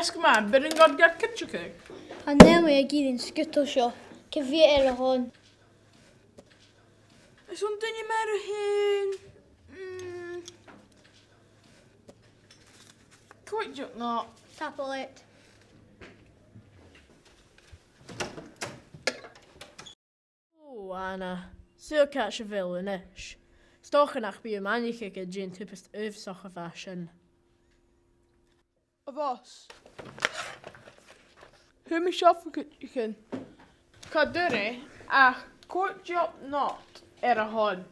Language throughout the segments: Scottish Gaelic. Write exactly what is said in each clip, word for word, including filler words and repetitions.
Is gu math, bidh an gad gad cit aca. Chan eil mi ag iarraidh an sgudal seo, cia mheud a th' ann. Is an duine mar a th' ann, mm, còig deug no. Tapadh leat. Ò, Anna, saoil càit a bheil thu a-nis. 'S dòcha nach bi thu a' manaich aig an dèan tubaist uabhasach a bha sin. A bhos. Fhuair mi seo fo chuideigin. Cha d' fhuair e ach còig deug not air a shon.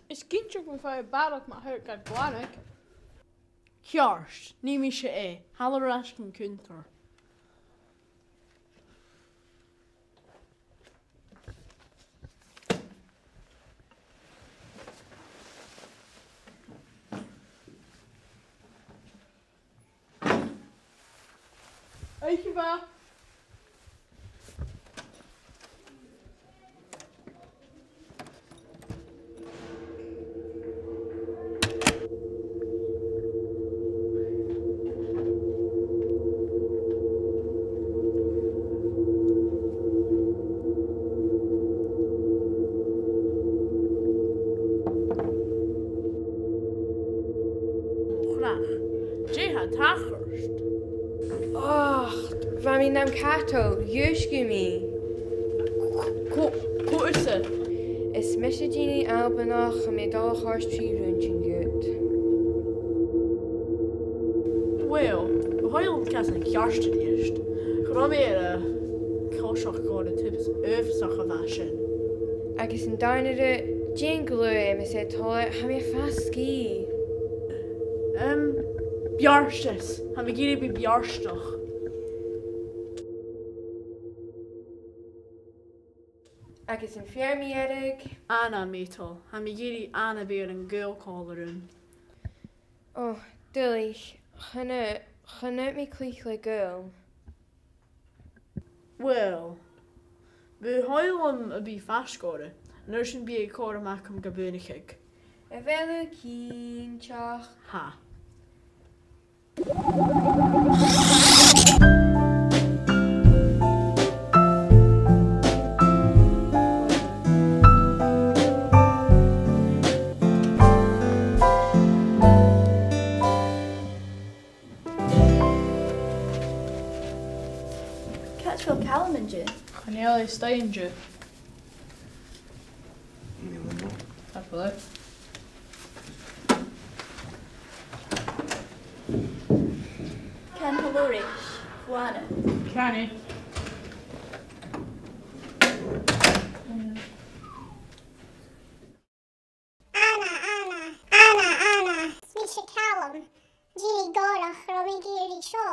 Is cinnteach gum faigh thu barrachd ma tha thu gad ghlanadh. Ceart, nì mise e, thalla air ais dhan cunntair. Oidhche mhath. Mo chreach. Dè tha a' tachairt? Och, bha mi nam chadal, dhùisg thu mi. Cò, cò thusa? Is mise Jeannie Albannach, tha mi a' dol a thoirt trì rùintean dhut. Uill, bu thoigh leam gu bheil sin ceart a-rithist. Cha robh mi air a' choiseachd gu na tubas uabhasach a bha sin. Agus an dàrna rud, dè an glaodh a tha mi a' dol a, tha mi a' fàs sgìth. Em, beartas. Tha mi ag iarraidh a bhith beartach. Agus am fear mu dheireadh? Anna, a Mhìcheil. Tha mi ag iarraidh Anna a bhith air an gaol còmhla rium. Ò, duilich, chan eil, chan eil mi cluich le gaol. Uill, bu thoigh leam a bhith faisg oirre, an uair sin bidh cothrom agam ga buannachadh. A bheil thu cinnteach? Tha. Càit a bheil Calum an-diugh? Chan eil e a-staigh an-diugh. Tapadh leibh. Can hello ris, bhuana. Can e. Anna, Anna, Anna, Anna. Is mise Calum. Dìreach gòrach, robh mi ag iarraidh seo.